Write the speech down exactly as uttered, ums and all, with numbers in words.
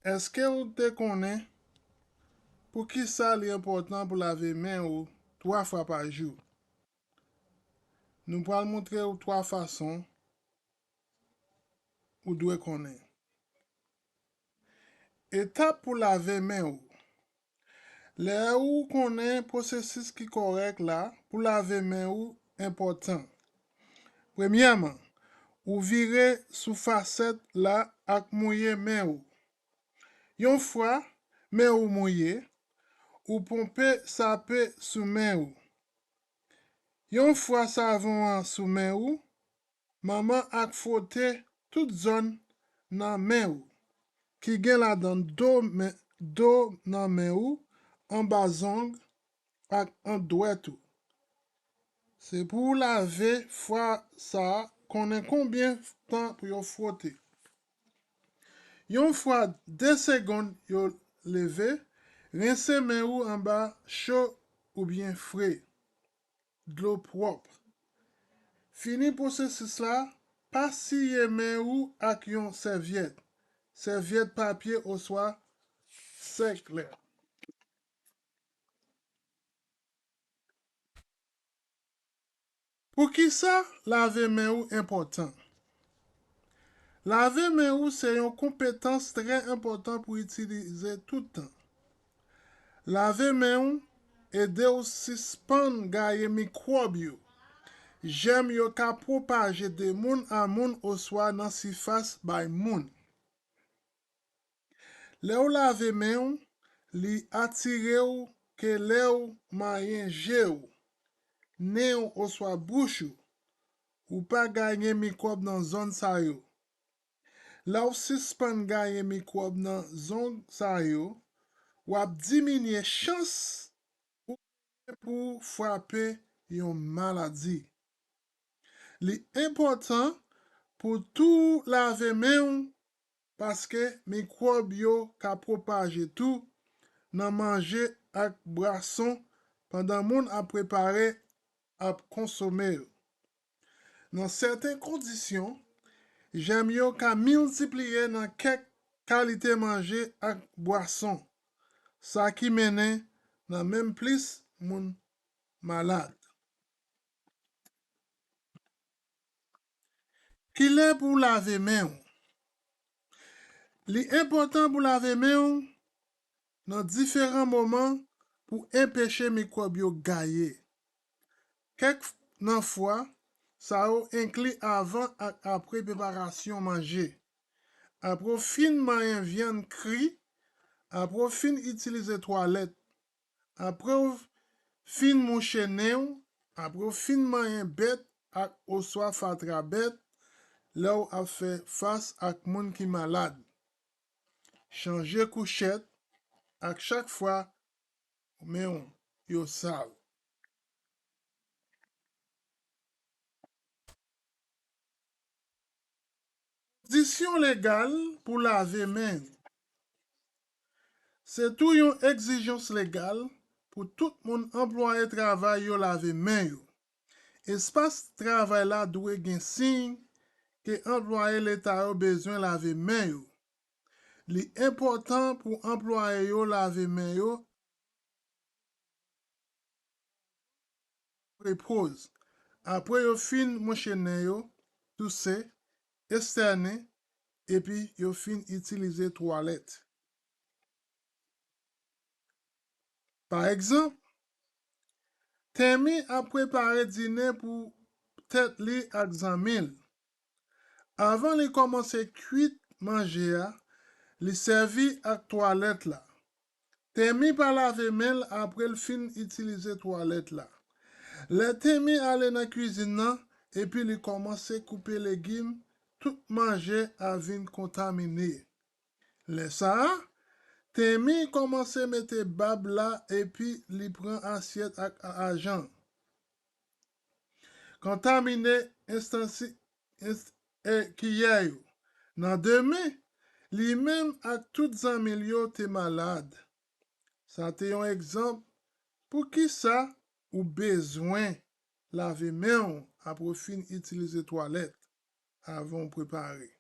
Èske w te konnen poukisa li enpòtan pou lave men w twa fwa pa jou? Nou pral montre w twa fason ou dwe konnen. Etap pou lave men w. Lè ou konnen pwosesis ki kòrèk la pou lave men ou enpòtan. Premyèman, ou vire sou fasèt la ak mouye men ou. Yon fwa men ou mouye, ou ponpe sape sou men ou. Yon fwa savon an sou men ou, manman ak fwote tout zòn nan men ou, ki gen ladan do men, do nan men ou, anba zong ak an dwèt ou. Se pou w lave fwa sa a, konnen konbyen tan pou yo fwote. Yon fwa de segonn yo leve, rense men ou anba cho oubyen fre, dlo pwòp. Fini pwosesis la, pa siye men ou ak yon sèvyèt, sèvyèt papye oswa sèklè. Poukisa lave men ou enpòtan? Lave men ou se yon konpetans trè enpòtan pou itilize tout tan. Lave men ou ede w sispann gaye mikwòb yo. Jèm yo ka pwopaje de moun a moun oswa nan sifas bay moun. Lè w lave men w, li atire w ke lè w manyen je w, nen w oswa bouch ou, ou pa gaye mikwòb nan zòn sa yo. Lè w sispann gaye mikwòb nan zòn sa yo, w ap diminye chans ou genyen pou w frape yon maladi. Li enpòtan pou tou lave men w paske mikwòb yo ka pwopaje tou nan manje ak bwason pandan moun ap prepare, ap konsome yo. Nan sèten kondisyon, jèm yo ka miltipliye nan kèk kalite manje ak bwason, sa ki mennen nan menm plis moun malad. Kilè pou w lave men w? Li enpòtan pou lave men w nan diferan moman pou enpeche mikwòb yo gaye. Kèk nan fwa sa yo enkli avan ak apre preparasyon manje. Apre w fin manyen vyann kri, apre w fin itilize twalèt, apre w fin mouche nen w, apre w fin manyen bèt ak oswa fatra bèt, lè w ap fè fas ak moun ki malad. Chanje kouchèt ak chak fwa men w yo sal. Kondisyon legal pou lave men. Se tou yon egzijans legal pou tout moun anplwaye travay yo lave men yo. Espas travay la dwe gen siy ke anplwaye leta yo bezwen lave men yo. Li enpòtan pou anplwaye yo lave men yo apre poz, apre yo fin mouche nen yo, touse, estène, epi yo fin itilize twalèt. Pa egzanp, Temi ap prepare dine pou tèt li ak zanmi l. Avan li kòmanse kwit manje a, li sèvi ak twalèt la. Temi pa lave men l apre l fin itilize twalèt la. Lè Temi ale nan kwizin nan epi li kòmanse koupe legim, tout manje a vin kontamine. Lè sa a, Temi kòmanse mete bab la epi li pran asyèt ak ajan. Kontamine enstansi, enst, e, kiyè yo. Nan demen, li menm ak tout zanmi l yo te malad. Sa te yon egzanp poukisa ou bezwen lave men w apre w fin itilize twalèt avan w prepare.